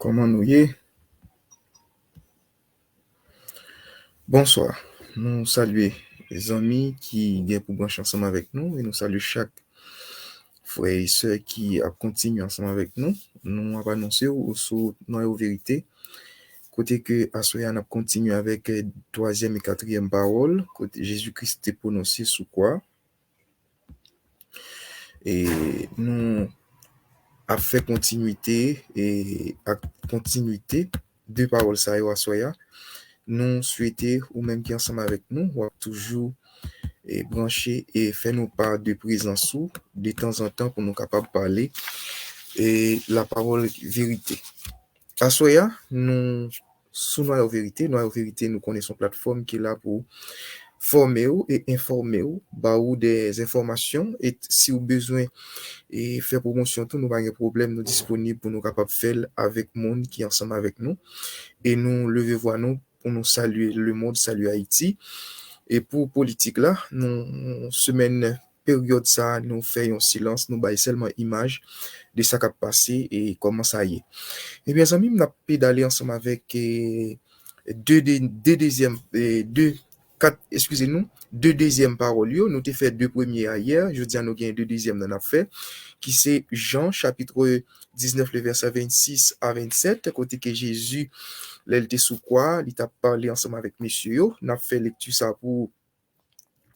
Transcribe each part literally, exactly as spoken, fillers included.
Kòman nou ye? Bonswa. Nou salye zanmi ki gen pou branche ansanm avèk nou e nou salye chak frè e sè ki ap kontinye ansanm avèk nou. Nou ap anonse w sou Nwayo Verite, kote ke aswè a n ap kontinye avèk, eh, twazyèm e katriyèm pawòl, kote Jezi Kris te pwononse sou kwa. E nou ap fè kontinwite e ak kontinwite de pawòl sa yo aswè a. Nou swete ou menm ki ansanm avèk nou, w ap toujou, e, branche e fè nou pa de prezans ou detanzantan pou nou kapab pale, e, la pawòl verite. Aswè a, nou sou Nwayo Verite. Nwayo Verite, nou konnen se yon platfòm ki la pou fòme w e enfòme w, ba ou de enfòmasyon, e t-, si w bezwen e fè pwomosyon tou, nou pa gen pwoblèm, nou disponib pou nou kapab fè l avèk moun ki ansanm avèk nou. E nou leve vwa nou pou nou salye lemonn, salye Ayiti. E pou politik la, nou, semèn, peryòd sa a, nou fè yon silans, nou bay sèlman imaj de sa k ap pase e kòman sa ye. Ebyen, zanmi m, n ap pedale ansanm avèk, e, de, de, de dezyèm, e, de, kat, eskize nou, de dezyèm pawòl yo. Nou te fè de premye a yè, jodi a nou gen de dezyèm nan n ap fè, ki se Jan, chapit diznèf, le vèsè vennsis a vennsèt, kote ke Jezi, lè l te sou kwa, li t ap pale ansanm avèk mesye yo. N ap fè lekti sa pou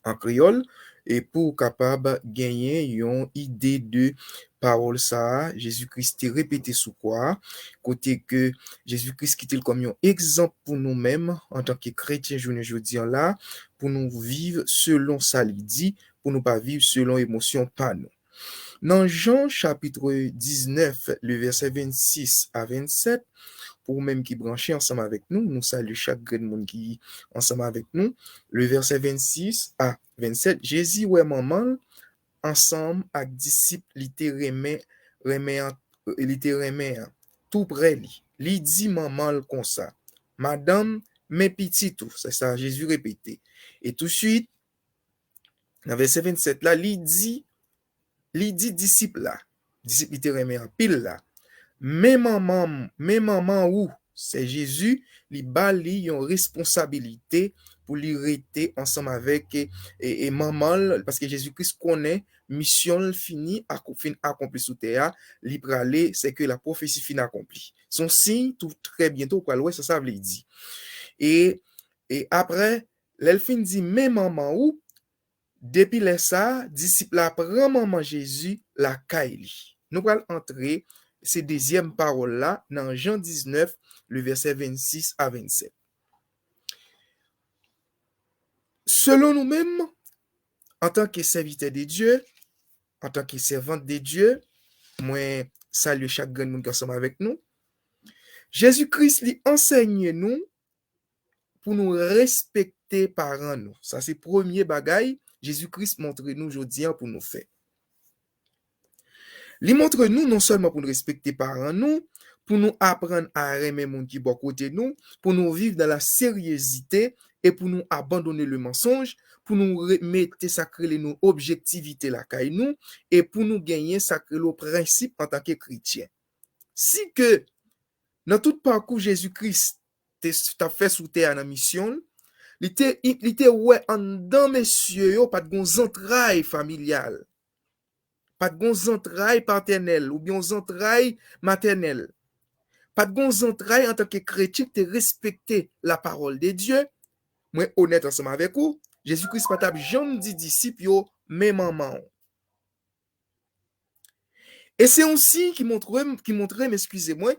an kreyòl, e pou w kapab genyen yon ide de pawòl sa a, Jezi Kris te repete sou kwa a, kote ke Jezi Kris kite l kòm yon egzanp pou nou menm, antanke kretyen jounen jodi a la, pou nou viv selon sa li di, pou nou pa viv selon emosyon pa nou. Nan Jan chapit diznèf, le vèsè vennsis a vennsèt, pou ou menm ki branche ansanm avèk nou, nou salye chak grenn moun ki ansanm avèk nou. Le vèsè vennsis a vennsèt, Jezi wè manman l ansanm ak disip li te renmen, renmen an, li te renmen an, tou prè li. Li di manman l konsa, "Madanm, men pitit ou." Se sa Jezi repete. E touswit, nan vèsè vennsèt la, li di, li di disip la, disip li te renmen anpil la, "Men manman m, men manman ou." Se Jezi, li ba li yon responsabilite pou li rete ansanm avèk, e, e, e manman l, paske Jezi Kris konnen misyon l fini, ako-, fin akonpli sou tè a, li prale, se ke la pwofesi fin akonpli. Se yon siy, tou, trè byento, ou pral wè sa sa vle di. E, e apre, lè l fin di, "Men manman ou," depi lè sa a, disip la pran manman Jezi lakay li. Nou pral antre, se dezyèm pawòl la, nan Jan diznèf, le vèsè vennsis a vennsèt. Selon nou menm, antanke sèvitè de Dye, antanke sèvant de Dye, mwen salye chak grenn moun ki ansanm avèk nou. Jezi Kris, li ansèye nou pou nou respekte paran nou. Sa se premye bagay Jezi Kris montre nou jodi a pou nou fè. Li montre nou non sèlman pou nou respekte paran nou, pou nou aprann a renmen moun ki bò kote nou, pou nou viv nan la seryezite e pou nou abandone le mensonge, pou nou re-, mete sa k rele nou objektivite lakay nou, e pou nou genyen sa k rele prensip antanke kretyen. Si ke nan tout pakou Jezi Kris te, t ap fè sou tè a nan misyon l, li te, li te wè anndan mesye yo pa t gon zantray familyal, pa t gon zantray patènèl oubyen yon zantray matènèl, pa t gon zantray antanke kretyen ki te respekte la parole de Dieu. Mwen onèt ansanm avèk ou, Jezi Kris pa t ap janm di disip yo, "Men manman w." E se yon siy ki montre m, ki montre m, eskize mwen,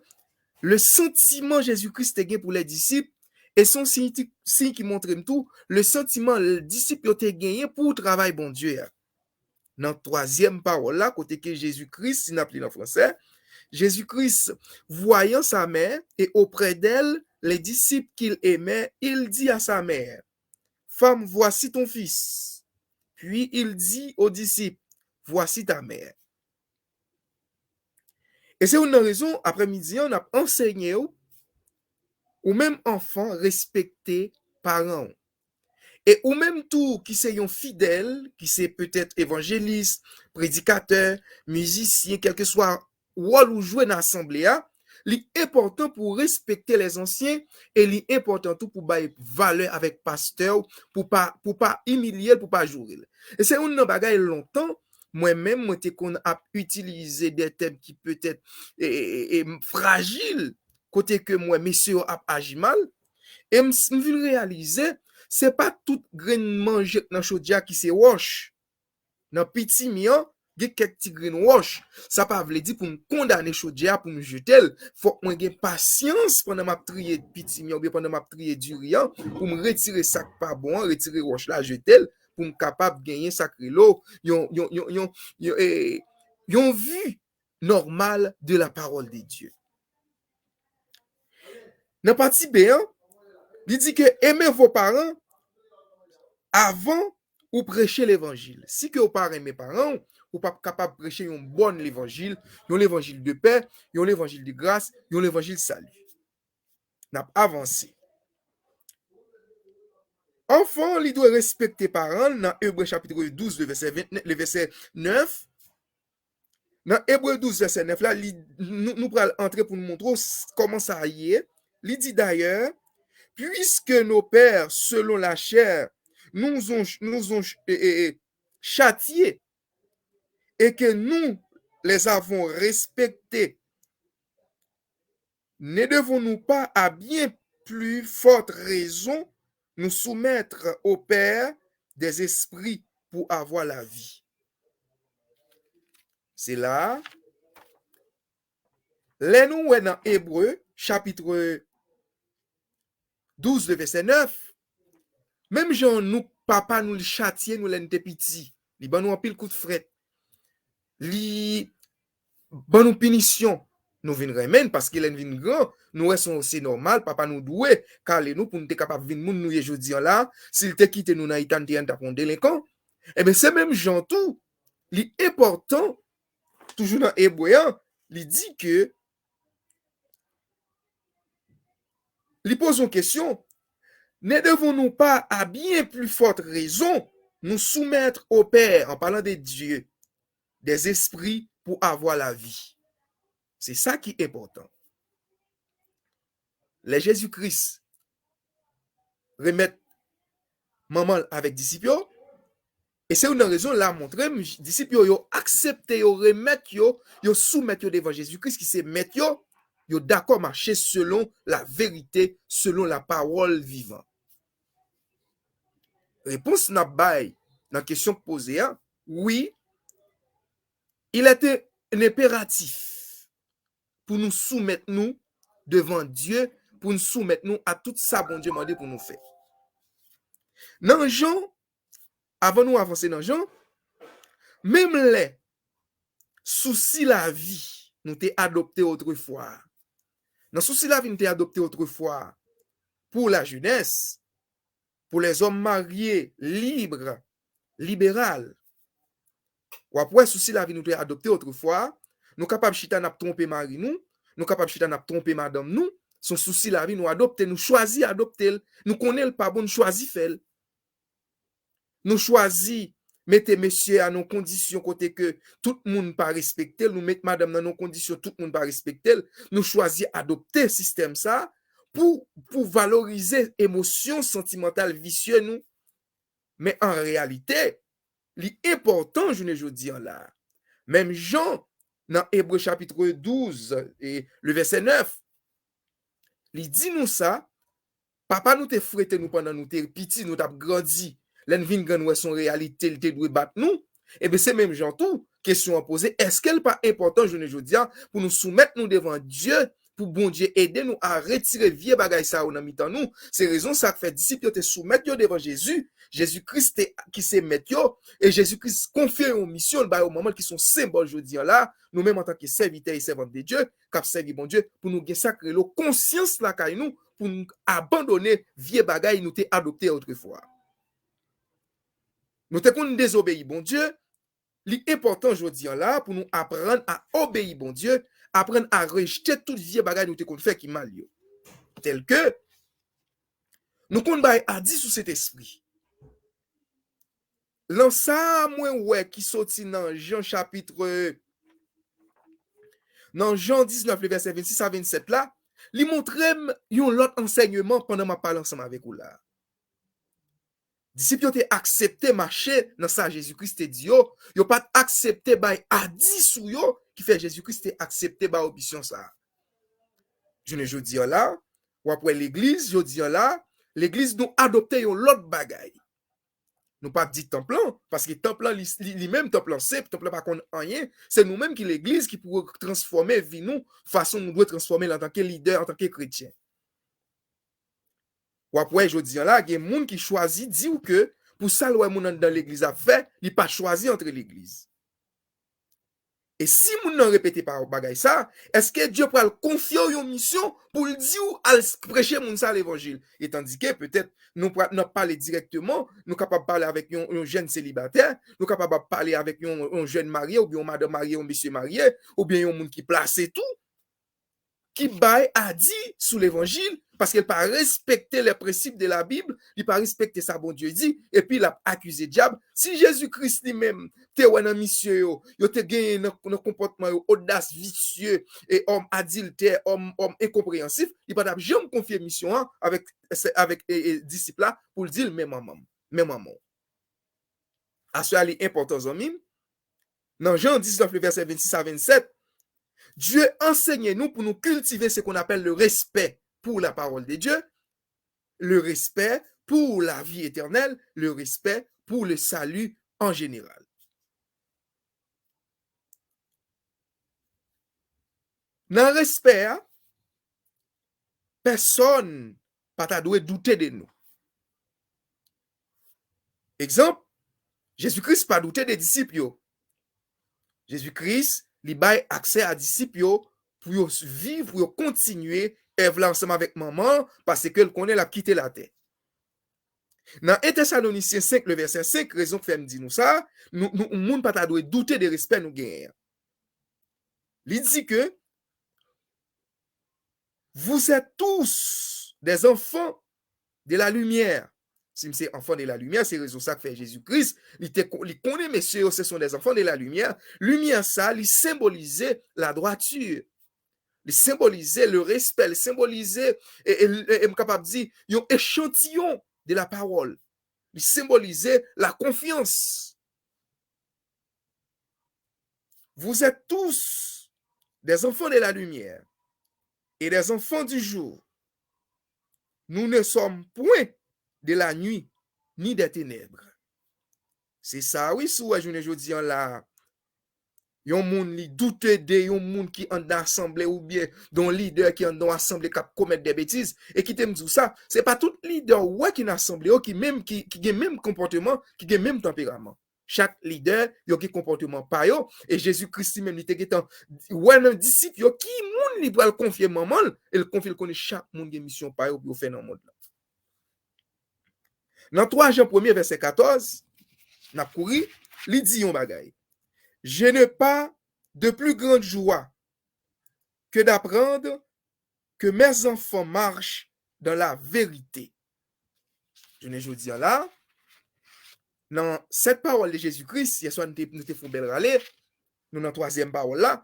le santiman Jezi Kris te gen pou lè disip, e se yon siy ti, siy ki montre m tou, le santiman l, disip yo te genyen pou travay Bondye a. Nan twazyèm pawòl la, kote ke Jezi Kris, si n ap li l an fransè, Jésus-Christ, voyant sa mère et auprès d'elle les disciples qu'il aimait, il dit à sa mère, "Femme, voici ton fils." Puis il dit aux disciples, "Voici ta mère." E se youn nan rezon, aprèmidi an, n ap ansenye w, ou menm anfan, respekte paran w. E ou menm tou ki se yon fidèl, ki se petèt evanjelis, predikatè, mizisyen, kèlkeswa wòl ou jwe nan asanble a, li enpòtan pou w respekte lèzansyen e li enpòtan tou pou bay valè avèk pastè w, pou pa, pou pa imilye l, pou pa joure l. E se youn nan bagay lontan, mwen menm, mwen te konn ap itilize de tèm ki petèt e, e, e, e, frajil, kote ke m wè mesye yo ap aji mal, e m, m vin reyalize, se pa tout grenn manje k nan chodyè a ki se wòch. Nan pitimi an, gen kèk ti grenn wòch. Sa pa vle di pou m kondane chodyè a, pou m jete l. Fòk mwen gen pasyans pandan m ap triye pitimi an oubyen pandan m ap triye diri an, pou m retire sa k pa bon an, retire wòch la, jete l, pou m kapab genyen sa k rele w yon, yon, yon, yon, yon, eh, yon vi nòmal de la parole de Dieu. Nan pati B an, li di ke aimer vos parents avant ou preche levanjil. Si ke ou pa renmen paran w, ou p ap kapab preche yon bòn levanjil, yon levanjil de pè, yon levanjil de gras, yon levanjil sali. N ap avanse. Anfan, li dwe respekte paran l nan Ebre chapit douz, le vèsè ven, le vèsè nèf. Nan Ebre douz, vèsè nèf la, li, nou, nou pral antre pou nou montre w s-, kòman sa ye. Li di, dayè, puisque nos pères, selon la chair, nous ont, nous ont, eh, eh, eh, châtiés, et que nous les avons respectés, ne devons-nous pas à bien plus forte raison nous soumettre au Père des esprits pour avoir la vie? Se la, lè nou wè nan Ebre, chapit douz, le vèsè nèf, menm jan nou, papa nou, li chatye nou lè n te piti, li ban nou anpil kout frèt, li ban nou pinisyon, nou vin renmen l, paske lè n vin gran, nou wè se, se nòmal, papa nou dwe kale nou pou n te kapab vin moun nou ye jodi an la. Si l te kite nou nan eta n te ye, n t ap yon delenkan. Ebyen, se menm jan tou, li enpòtan, toujou nan Ebre an, li di ke, li poze yon kesyon, ne devons-nous pas à bien plus forte raison nous soumettre au Père, en parlant de Dieu, des esprits pour avoir la vie? Se sa ki enpòtan. Lè Jezi Kris remèt manman l avèk disip yo, e se youn nan rezon la montre m, disip yo, yo aksepte, yo remèt yo, yo soumèt yo devan Jezi Kris ki se mèt yo, yo dakò mache selon la verite, selon la parole vivante. Repons n ap bay nan kesyon k poze a, wi, il est un impératif pou nou soumèt nou devan Dye, pou nou soumèt nou a tout sa Bondye mande pou nou fè. Nan Jan, avan nou avanse nan Jan, menm lè sousi lavi nou te adopte otrefwa a, nan sousi lavi nou te adopte otrefwa a, pour la jeunesse, pour les hommes mariés libres, libéral. W ap wè sousi lavi nou te adopte otrefwa a, nou kapab chita n ap twonpe mari nou, nou kapab chita n ap twonpe madanm nou, se yon sousi lavi nou adopte, nou chwazi adopte l, nou konnen l pa bon, nou chwazi fè l. Nou chwazi mete mesye a nan yon kondisyon kote ke tout moun pa respekte l, nou met madanm nan nan yon kondisyon tout moun pa respekte l, nou chwazi adopte sistèm sa a pou, pou valorize emosyon santimantal visye nou. Men an reyalite, li enpòtan jounen jodi an la. Menm jan nan Ebre chapit douz e le vèsè nèf, li di nou sa, papa nou te frete nou pandan nou te piti, nou t ap grandi. Lè n vin gran, nou wè se yon reyalite, li te dwe bat nou. Ebyen, se menm jan tou, kesyon an poze, èske l pa enpòtan jounen jodi a pou nou soumèt nou devan Dye, pou Bondye ede nou a retire vye bagay sa yo nan mitan nou? Se rezon sa k fè disip yo te soumèt yo devan Jezi. Jezi Kris te, ki se mèt yo, e Jezi Kris konfye yo yon misyon, l ba yo manman l ki se yon senbòl jodi an la. Nou menm antanke sèvitè e sèvant de Dye, k ap sèvi Bondye, pou nou gen sa k rele konsyans lakay nou, pou n abandone vye bagay nou te adopte otrefwa. Nou te konn dezobeyi Bondye, li enpòtan jodi an la pou nou aprann a obeyi Bondye, aprann a rejte tout vye bagay nou te konn fè ki mal yo. Tèlke, nou konn bay adi sou Sentespri. Lan sa a mwen wè ki soti nan Jan chapit, nan Jan diznèf, le vèsè vennsis a vennsèt la, li montre m yon lòt ansèyman pandan m ap pale ansanm avèk ou la. Disip yo te aksepte mache nan sa Jezi Kris te di yo, yo pa t aksepte bay adi sou yo, ki fè Jezi Kris te aksepte ba yo misyon sa a. Jounen jodi an la, w ap wè legliz jodi an la, legliz nou adopte yon lòt bagay. Nou pa di tanp lan, paske tanp lan, li, li, li menm, tanp lan senp, tanp lan pa konn anyen. Se nou menm ki legliz ki pou transfòme vi nou fason nou dwe transfòme l antanke lidè, antanke kretyen. W ap wè jodi an la, gen moun ki chwazi di w ke pou sa l wè moun anndan legliz ap fè, li pa chwazi antre legliz. E si moun nan repete pa bagay sa, èske Dye pral konfye w yon misyon pou l di w al s- preche moun sa levanjil? Etandike, petèt, nou pral, n ap pale dirèkteman, nou kapab pale avèk yon, yon jèn selibatè, nou kapab ap pale avèk yon, yon jèn marye, oubyen yon madanm marye, yon mesye marye, oubyen yon moun ki plase tou, ki bay adi sou levanjil, paske l pa respekte les principes de la Bible, li pa respekte sa Bondye di, epi l ap akize dyab. Si Jezi Kris li menm te wè nan misye yo, yo te genyen nan, nan konpòtman yo, odas, visye, e òm adiltè, òm, òm enkonpreyansif, li pa t ap janm konfye misyon an avèk, avèk e, e, disip la pou l di l, men manman m, men manman w. Aswè a li enpòtan, zanmi m. Nan Jan diznèf, le vèsè vennsis a vennsèt, Dieu enseigne nous pour nous cultiver ce qu'on appelle le respect pour la parole de Dieu, le respect pour la vie éternelle, le respect pour le salut en général. Nan respè a, pèsonn pa ta dwe doute de nou. Egzanp, Jezi Kris pa doute de disip yo. Jezi Kris, li bay aksè a disip yo pou yo viv, pou yo kontinye èv la ansanm avèk manman, paske l konnen l ap kite latè. Nan en Tesalonisyen senk, le vèsè senk, rezon k fè m di nou sa, nou, nou, moun pa ta dwe doute de respè nou genyen an. Li di ke, vous êtes tous des enfants de la lumière. Si m se enfant de la lumière, se rezon sa k fè Jezi Kris, li te, li konnen mesye yo, ce sont des enfants de la lumière. Limyè sa, li senbolize la droiture. Li senbolize le respect, li senbolize, e, e, e, e m kapab di, yon echantiyon de la parole. Li senbolize la confiance. Vous êtes tous des enfants de la lumière et des enfants du jour. Nous ne sommes point de la nuit ni des ténèbres. Se sa, wi, si w wè jounen jodi an la, yon moun li doute de yon moun ki anndan asanble oubyen de yon lidè ki anndan yon asanble k ap komèt de betiz, e kite m di w sa, se pa tout lidè w wè ki nan asanble yo ki menm, ki, ki gen menm konpòteman, ki gen menm tanperaman. Chak lidè, yo gen konpòteman pa yo, e Jezi Kris li menm, li te gentan wè nan disip yo ki moun li pral konfye manman l, e l konfye l konnen chak moun gen misyon pa yo pou yo fè nan mond lan. Nan twa Jan premye vèsè katòz, n ap kouri, li di yon bagay. Je n'ai pas de plus grande joie que d'apprendre que mes enfants marchent dans la vérité. Jounen jodi an la, nan sèt pawòl de Jezi Kris, yèswa nou te, nou te fè yon bèl rale, nou nan twazyèm pawòl la,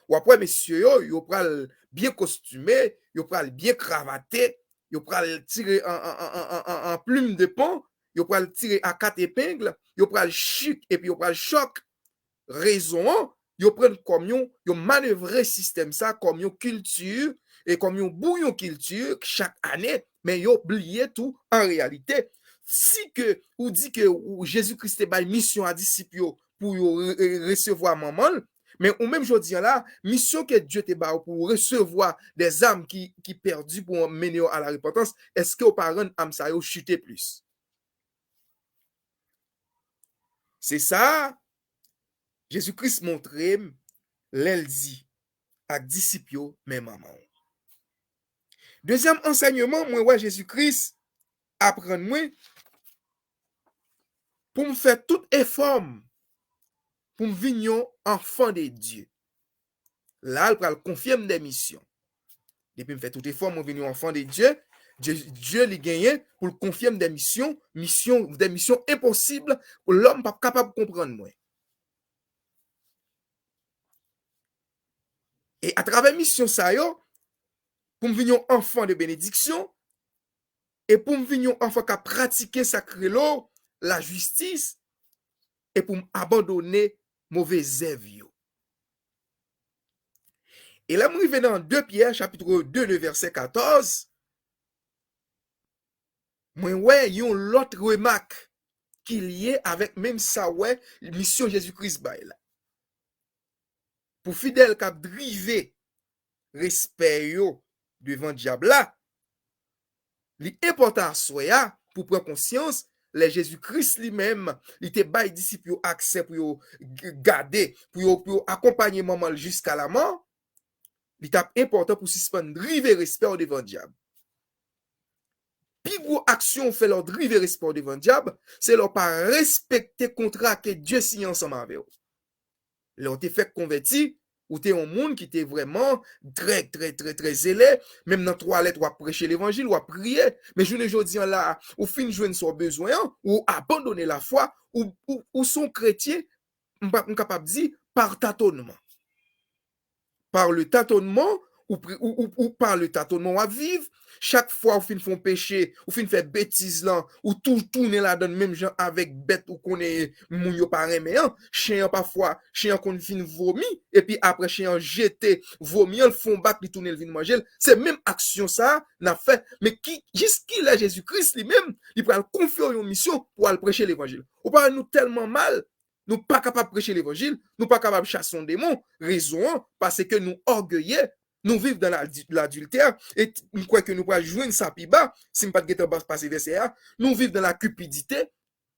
w ap wè mesye yo, yo pral byen kostime, yo pral byen kravate, yo pral tire an, an, an, an, an, an plim de pan, yo pral tire a kat epeng, yo pral chik epi yo pral chòk. Rezon an, yo pran l kòm yon, yo manevre sistèm sa kòm yon kilti, e kòm yon bouyon kilti chak ane, men yo bliye tou, an reyalite, si ke ou di ke ou, Jezi Kris te bay misyon a disip yo pou yo re-, re-, resevwa manman l, men ou menm jodi an la, misyon ke Dye te ba w pou w resevwa des âmes ki, ki pèdi pou mennen yo a la repantans, èske w pa rann âme sa yo chite plis? Se sa, Jezi Kris montre m lè l di ak disip yo, men manman w. Dezyèm ansèyman, mwen wè Jezi Kris aprann mwen pou m fè tout efò m pou m vin yon enfant de Dieu. La, l pral konfye m de misyon. Depi m fè tout efò, mwen vin yon enfant de Dieu. Dye, Dye li genyen pou l konfye m de misyon, misyon, de misyon enposib, lòm p ap kapab konprann mwen. E atravè misyon sa yo, pou m vin yon anfan de benediksyon, e pou m vin yon anfan k ap pratike sa k rele lajistis, e pou m abandone move zèv yo. E lè m rive nan de Pyè, chapit de, de vèsè katòz, mwen wè yon lòt remak ki lye avèk menm sa w wè misyon Jezi Kris bay la. Pou fidèl k ap drive respè yo devan dyab la, li enpòtan aswè a pou pran konsyans lè Jezi Kris li menm, li te bay disip yo aksè pou yo g-, gade, pou yo, pou yo akonpanye manman l jiska lamò, li t ap enpòtan pou sispann drive respè w devan dyab. Pi gwo aksyon w fè lè w drive respè w devan dyab, se lè w pa respekte kontra ke Dye siyen ansanm avè w. Lè w te fèk konvèti, ou te yon moun ki te vrèman trè, trè, trè, trè zele, menm nan twalèt w ap preche levanjil, w ap priye, men jounen jodi an la, ou fin jwenn sa w bezwen an, ou abandone lafwa, ou, ou, ou se yon kretyen, m pa, m kapab di, par tâtonnement. Par le tâtonnement, ou, pri- ou, ou, ou par le tâtonnement w ap viv, chak fwa ou fin fè yon peche, ou fin fè betiz lan, ou tou tounen ladan l menm jan avèk bèt ou konnen moun yo pa renmen an, chen an pafwa, chen an konn fin vomi, epi apre chen an jete vomi an, l fè yon bak, li tounen l vin manje l. Se menm aksyon sa a n ap fè. Men ki, jis kilè Jezi Kris li menm, li pral konfye w yon misyon pou al preche levanjil? Ou pa wè nou tèlman mal, nou pa kapab preche levanjil, nou pa kapab chase yon demon. Rezon an, paske nou ògeye, nou viv dan ladi- ladiltè, e t- m kwè ke nou pral jwenn sa pi ba, si m pa t gentan ba- pase vèsè a, nou viv dan la cupidité,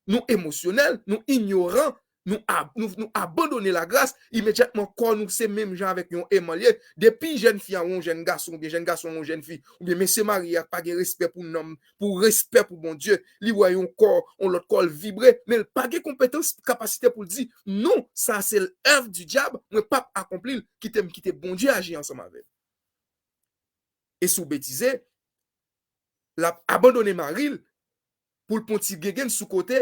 nou emosyonèl, nou inyoran, nou, ab- nou, nou abandone lagras, imedyatman kò nou se menm jan avèk yon eman l ye. Depi jèn fi a yon jèn gason, oubyen jèn gason a yon jèn fi, oubyen mesye marye a k pa gen respè pou nanm, pou respè pou Bondye, li wè yon kò, yon lòt kò, l vibre, men l pa gen konpetans, kapasite pou l di, non, sa se l'œuvre du diable, mwen p ap akonpli l, kite m kite Bondye aji ansanm avè m. E si w betize, l ap abandone mari l pou l pran ti gengenn sou kote,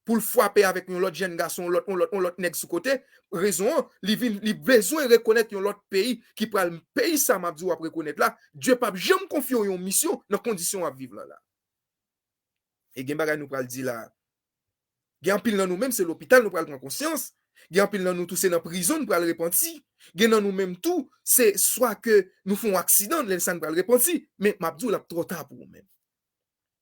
pou l frape avèk yon lòt jèn gason, yon lòt, yon lòt, yon lòt nèg sou kote. Rezon an, li vin, li bezwen rekonèt yon lòt peyi ki pral, peyi sa m ap di w ap rekonèt la, Dye p ap janm konfye w yon misyon nan kondisyon w ap viv lan la. E gen bagay nou pral di la. Gen anpil nan nou menm, se lopital nou pral pran konsyans. Gen anpil nan nou tou, se nan prizon nou pral repanti. Gen nan nou menm tou, se swa ke nou fè yon aksidan, lè sa n pral repanti. Men m ap di w, l ap twò ta pou ou menm.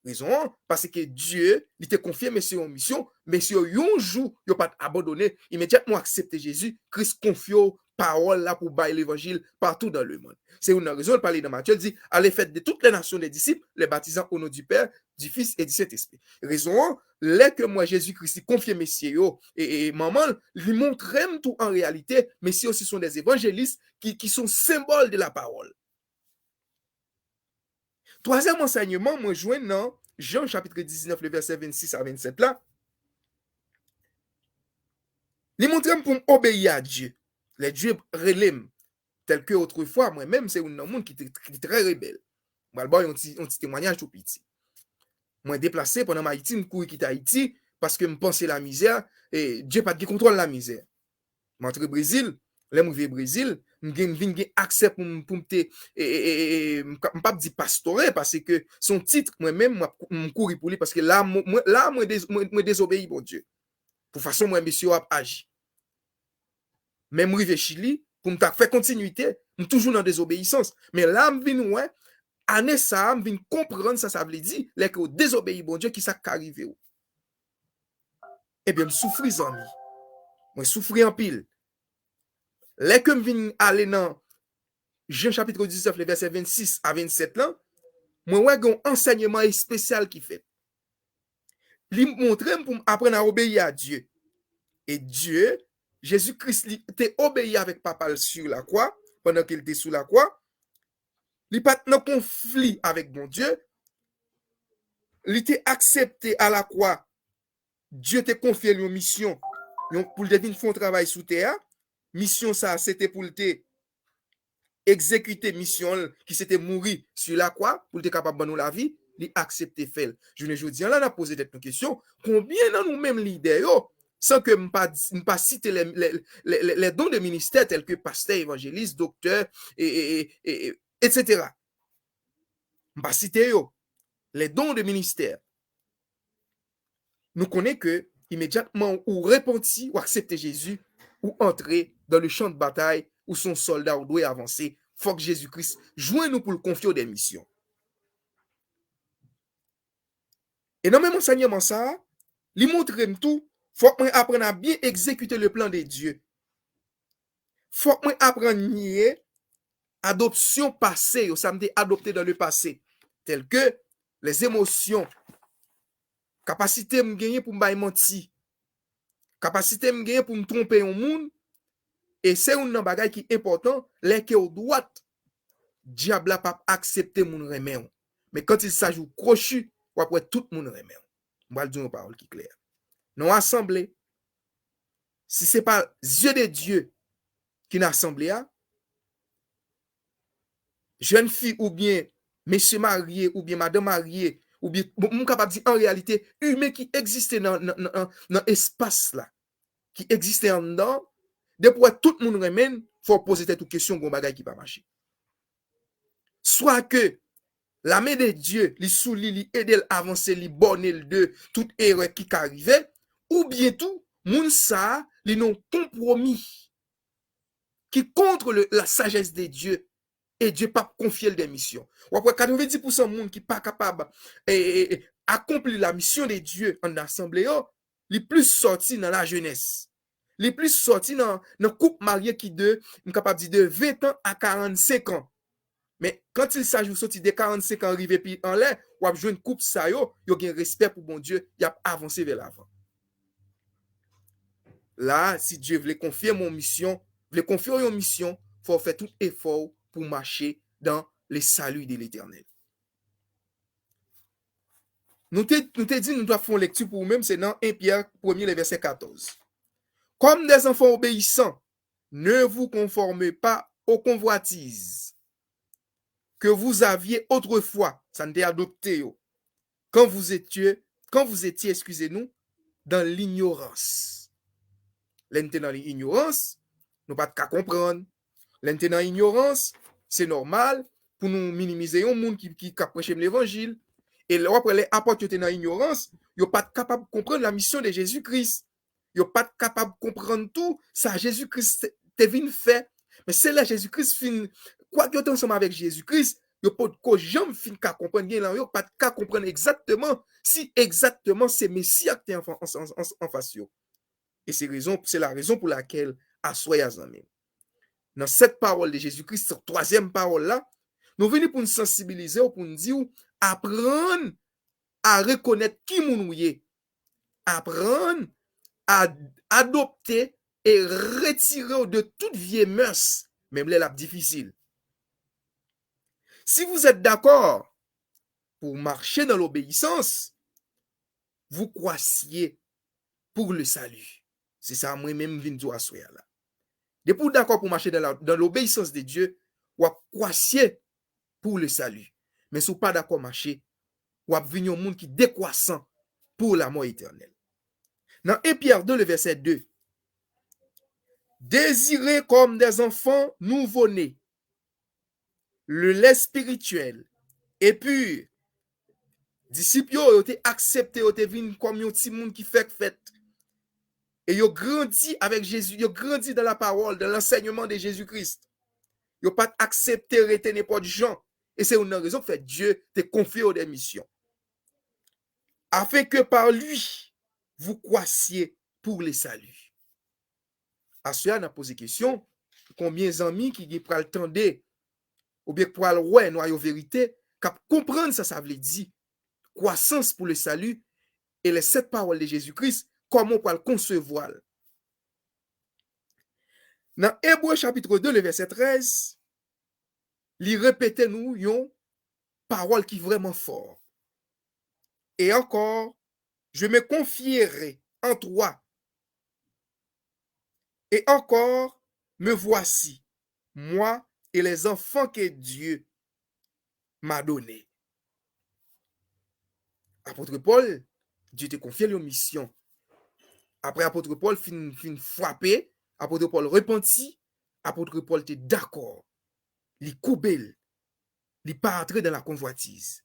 Rezon an, paske Dye, li te konfye mesye yo yon misyon, mesye yo yon jou, yo pa t abandone, imedyatman w aksepte Jezi, Kris konfye w pawòl la pou w bay levanjil partout dans le monde. Se youn nan rezon l pale nan Matye, l di, allez faire de toutes les nations des disciples, les baptisant au nom du Père, du Fils et du Saint-Esprit. Rezon an, lè ke m wè Jezi Kris li konfye mesye yo, e, e, e manman l, li montre m tou an reyalite, mesye yo se sont des évangélistes qui, qui sont symboles de la parole. Twazyèm ansèyman mwen jwenn nan Jan chapit diznèf, le vèsè vennsis a vennsèt la, li montre m pou m obeyi a Dye. Lè Dye rele m, tèlke otrefwa, mwen menm, se youn nan moun ki te, ki te trè rebèl. Mwen al ba w yon ti, yon ti temwayaj tou piti. Mwen deplase pandan m Ayiti, m kouri kite Ayiti, paske m panse lamizè, e Dye pa t gen kontwòl lamizè. M antre Brezil, lè m rive Brezil, m gen, m vin gen aksè pou m, pou m te, e, e, e, e, m ka- m p ap di pastore, paske se yon tit, mwen menm, m ap, m kouri pou li, paske la, mwen, mwen- la, mwen, dez- mwen, mwen dezobeyi Bondye. Pou fason mwen, mesye yo ap aji. Men m rive Chili, pou m ta fè kontinwite, m toujou nan dezobeyisans. Men la, m vin wè, ane sa a, m vin konprann sa sa vle di, lè ke w dezobeyi Bondye, ki sa k ka rive w. Ebyen, m soufri, zanmi. Mwen soufri anpil. Lè ke m vin ale nan Jan chapit diznèf, le vèsè vennsis a vennsèt lan, mwen wè gen yon ansèyman espesyal ki fèt. Li montre m pou m aprann a obeyi a Dye. E Dye, Jezi Kris, li te obeyi avèk Papa l sur la croix, pandan ke l te sou lakwa. Li pa t nan konfli avèk Bondye. Li te aksepte a lakwa Dye te konfye l yon misyon, yon, pou l te vin fè yon travay sou tè a. Misyon sa a, se te pou l te egzekite misyon l, ki se te mouri sur la croix, pou l te kapab ban nou lavi. Li aksepte fè l. Jounen jodi an la, n ap poze tèt nou kesyon, konbyen nan nou menm lidè yo san ke m pa, m pa site les, les, les, les dons de ministère tels que pasteur, évangéliste, docteur, et, et, et, et, et, et cetera. M pa site yo. Les dons de ministère. Nou konnen ke imedyatman ou repanti, ou aksepte Jezi, ou antre dans le champ de bataille, ou se yon sòlda, ou dwe avanse. Fòk Jezi Kris jwenn ou pou l konfye w de misyon. E nan menm ansèyman sa a, li montre m tou, fòk mwen aprann a byen egzekite le plan de Dieu. Fòk mwen aprann nye adopsyon pase yo, sa m te adopte dans le passé, tèl ke les émotions, kapasite m genyen pou m bay manti, kapasite m genyen pou m twonpe yon moun, e se youn nan bagay ki enpòtan, lè ke w dwat, dyab la p ap aksepte moun renmen w. Men quand il s'agit ou kwochi, w ap wè tout moun renmen w. M pral di yon pawòl ki klè. Nan yon asanble, si se pa zye de Dye ki nan asanble a, jèn fi oubyen mesye marye oubyen madan marye, oubyen, bon, m kapab di an reyalite, imen ki egziste nan, nan, nan, nan, nan espas la, ki egziste anndan, depi w wè tout moun renmen l, fò w poze tèt ou kesyon, gen yon bagay ki pa mache. Swa ke lame de Dye, li sou li, li ede l avanse, li bòne l de tout erè ki ka rive, oubyen tou, moun sa a, li nan yon konpwomi ki kont le, la sajès de Dye, e Dye p ap konfye l de misyon. W ap wè katrevenndis pousan moun ki pa kapab, e, e, e, akonpli la mission de Dieu anndan asanble yo, li plis sòti nan lajenès. Li plis sòti nan, nan koup marye ki de, m kapab di de ven an a karannsenk an. Men, quand il s'agit ou soti de karannsenk an rive pi anlè, w ap jwenn koup sa yo, yo gen respè pou Bondye, y ap avanse vè lavan. La, si Dye vle konfye m yon misyon, vle konfye w yon misyon, fò w fè tout efò w pou w mache dans le salut de l'Éternel. Nou te, nou te di nou t ap fè yon lekti pou ou menm, se nan en Pyè premye, le vèsè katòz. Comme des enfants obéissants, ne vous conformez pas aux convoitises que vous aviez autrefois, sa n te adopte yo, quand vous étiez, quand vous étiez, excusez-nous, dans l'ignorance. Lè n te nan inyorans, nou pa t ka konprann. Lè n te nan inyorans, se nòmal pou nou minimize yon moun ki, ki, k ap preche m levanjil. E lè w ap wè lè apot yo te nan inyorans, yo pa t kapab konprann la mission de Jésus-Christ. Yo pa t kapab konprann tou sa Jezi Kris te, te vin fè. Men se lè Jezi Kris fin, kwak yo te ansanm avèk Jezi Kris, yo potko janm fin ka konprann, gen lan yo pa t ka konprann egzakteman si egzakteman se Mesi a ki te anfa-, an, an, an, anfas yo. E se rezon, se la rezon pou lakèl aswè a, zanmi m, nan sèt pawòl de Jezi Kris, twazyèm pawòl la, nou vini pou n sansibilize w, pou n di w, aprann a rekonèt ki moun ou ye. Aprann a adopte e retire w de tout vye mès, menm lè l ap difisil. Si vous êtes d'accord pour marcher dans l'obéissance, vous croissiez pour le salut. Se sa mwen menm m vin di w aswè a la. Depi w dakò pou w mache dans la, dans l'obéissance de Dieu, w ap kwasye pour le salut. Men si w pa dakò mache, w ap vin yon moun ki dekwasan pour la mort éternelle. Nan en Pyè de, le vèsè de, désirez comme des enfants nouveau-nés le lait spirituel et pur. Disip yo, yo te aksepte, yo te vin kòm yon timoun ki fèk fèt. E yo grandi avèk Jezi, yo grandi dans la parole, dans l'enseignement de Jésus-Christ. Yo pa t aksepte rete nenpòt jan. E se youn nan rezon k fè Dye te konfye yo de misyon. Afin que par lui, vous croissiez pour le salut. Aswè a, n ap poze kesyon, konbyen zanmi ki gen pral tande, oubyen k pral wè nwayo verite, k ap konprann sa sa vle di, kwasans pou le salut, e les sept paroles de Jésus-Christ, kòman w pral konsevwa l? Nan Ebre chapit de, le vèsè trèz, li repete nou yon pawòl ki vrèman fò. Et encore, je me confierai en toi. Et encore, me voici, moi et les enfants que Dieu m'a donnés. Apot Pòl, Dye te konfye l yon misyon. Apre apot Pòl fin, fin frape, apot Pòl repanti, apot Pòl te dakò. Li koube l. Li pa antre dans la convoitise.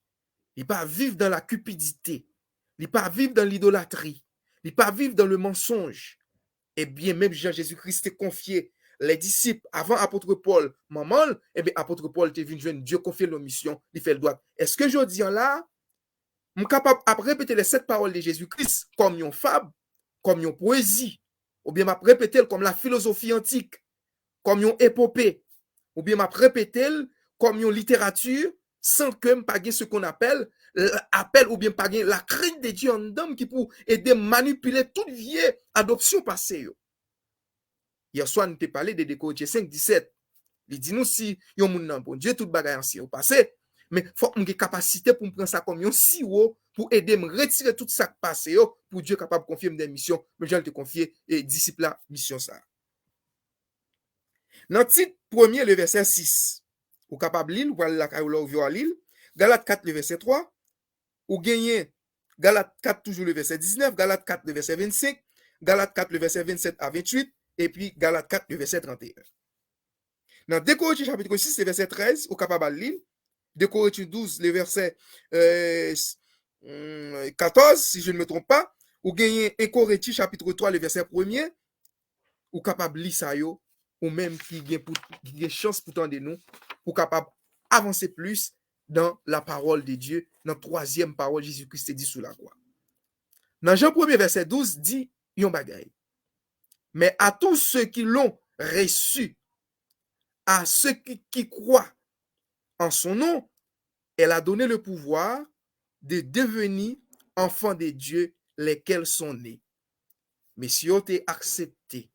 Li pa viv dans la cupidité. Li pa viv dans l'idolatri. Li pa viv dans le mensonge. Ebyen, menm jan Jezi Kris te konfye lè disip avan apot Pòl manman l, ebyen, apot Pòl te vin jwenn Dye konfye l yon misyon, li fè l dwat. Èske jodi an la, m kapab ap repete les sept paroles de Jésus-Christ kòm yon fab, kòm yon pwezi, oubyen m ap repete l kòm la filozofi antik, kòm yon epope, oubyen m ap repete l kòm yon literati, san ke m pa gen ce qu'on appelle, apèl oubyen m pa gen la crainte de Dieu anndan m ki pou ede m manipile tout vye adopsyon pase yo. Yèswa, nou te pale de de Korentyen senk disèt. Li di nou si yon moun nan Bondye, tout bagay ansyen yo pase. Men fòk m gen kapasite pou m pran sa kòm yon siwo pou ede m retire tout sa k pase yo, pou Dye kapab konfye m de misyon, menm jan l te konfye e, disip la misyon sa a. Nan Tit premye, le vèsè sis, ou kapab li l, ou pral lakay ou la ou vin li l. Galat kat, le vèsè twa, ou genyen Galat kat toujou le vèsè diznèf, Galat kat le vèsè vennsenk, Galat kat le vèsè vennsèt a venntuit, epi Galat kat le vèsè tranteyen. Nan de Korentyen chapit sis, le vèsè trèz, ou kapab al li l. De Korentyen douz, le vèsè, euh, s- hmm, katòz, si je ne me trompe pas, ou genyen en Korentyen chapit twa, le vèsè premye, ou kapab li sa yo, ou menm ki gen pou, ki gen chans pou tande nou, pou kapab avanse plis dans la parole de Dieu, nan twazyèm pawòl Jezi Kris te di sou lakwa. Nan Jan premye vèsè douz di yon bagay. Mais à tous ceux qui l'ont reçu, à ceux qui, qui croient en son nom, elle a donné le pouvoir de devenir enfants de Dieu, lesquels sont nés. Mesye yo te aksepte.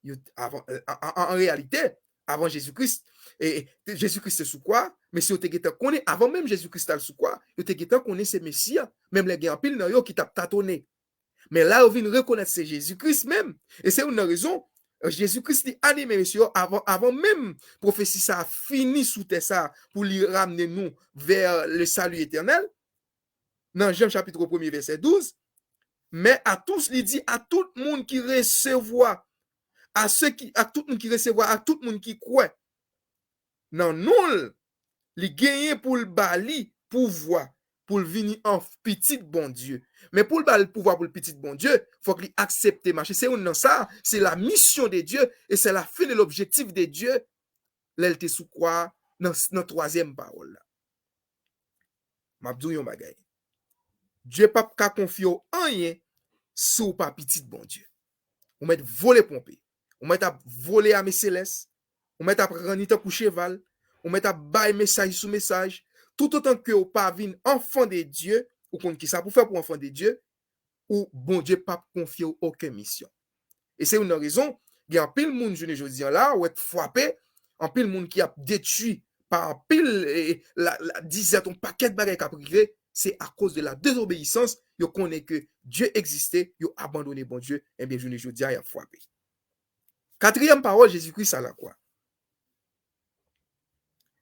Yo, avan, an, an, an reyalite, avan Jezi Kris, e, e, Jezi Kris te sou kwa, mesye yo te gentan konnen, avan menm Jezi Kris t al sou kwa, yo te gentan konnen se Mesi a. Menm lè gen anpil nan yo ki t ap tatone. Men la, yo vin rekonèt se Jezi Kris menm. E se youn nan rezon, Jezi Kris li anime mesye yo avan, avan menm pwofesi sa a fini sou tè sa a pou li ramne nou vers le salut éternel. Nan Jan chapit premye vèsè douz, men a tous, li di, a tout moun ki resevwa, a se ki, a tout moun ki resevwa, a tout moun ki kwè nan non l, li genyen pou l ba li pouvwa pou l vini an pitit Bondye. Men pou l ba l pouvwa pou l pitit Bondye, fòk li aksepte mache. Se youn nan sa, c'est la mission de Dieu et c'est la fin de l'objectif de Dieu. Lè l te sou kwa a, nan, nan twazyèm pawòl la. M ap di w yon bagay. Dye p ap ka konfye w anyen si w pa pitit Bondye. Ou mèt vole ponpe. Ou mèt ap vole ame selès. Ou mèt ap ranni tankou cheval. Ou mèt ap bay mesaj sou mesaj. Toutotan ke w pa vin enfant de Dieu, ou konn kisa pou fè pou enfant de Dieu, ou Bondye p ap konfye w okenn misyon. E se youn nan rezon, gen anpil moun jounen jodi an la, ou wè k frape, anpil moun ki ap detwi pa anpil, e, la, la dizèt, yon pakèt bagay k ap rive, se akoz de la désobéissance, yo konnen ke Dye egziste, yo abandone Bondye, ebyen, jounen jodi a, y ap frape. Katriyèm pawòl Jezi Kris a lakwa.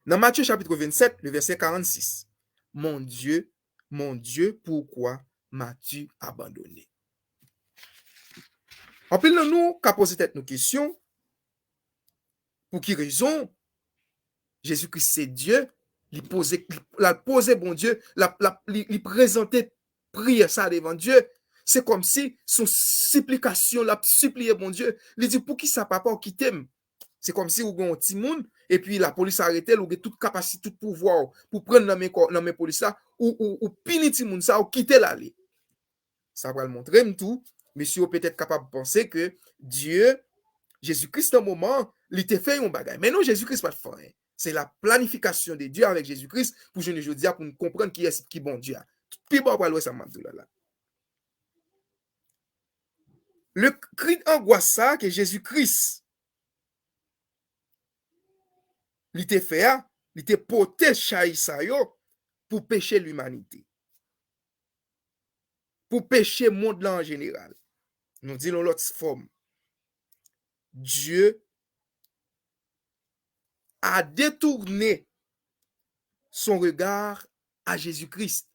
Nan Matye chapit vennsèt, le vèsè karannsis, Mon Dieu, mon Dieu, pourquoi m'as-tu abandonné? Anpil nan nou ka poze tèt nou kesyon, pou ki rezon Jezi Kris se Dye, li poze, li, l al poze Bondye, l ap, l ap, li, li prezante priyè sa devan Dye. Se kòmsi se yon siplikasyon, l ap sipliye Bondye. Li di, poukisa papa w kite m? Se kòmsi ou gen yon timoun, epi lapolis arete l, ou gen tout kapasite, tout pouvwa w pou pran l nan men kò, nan men polis la, ou, ou, ou pini timoun sa, ou kite l ale. Sa pral montre m tou, mesye yo petèt kapab panse ke Dye, Jezi Kris nan moman an, li te fè yon bagay. Men non, Jezi Kris pa t fè anyen. Se la planifikasyon de Dye avèk Jezi Kris pou jounen jodi a pou n konprann kiyès ki Bondye a. Pi bon, w pral wè sa m ap di w la la. Le kri d'angoisse sa ke Jezi Kris li te fè a, li te pote chay sa yo pou peche limanite. Pou peche mond lan an jeneral. Nou di l yon lòt fòm. Dye a détourné son regard à Jésus-Christ.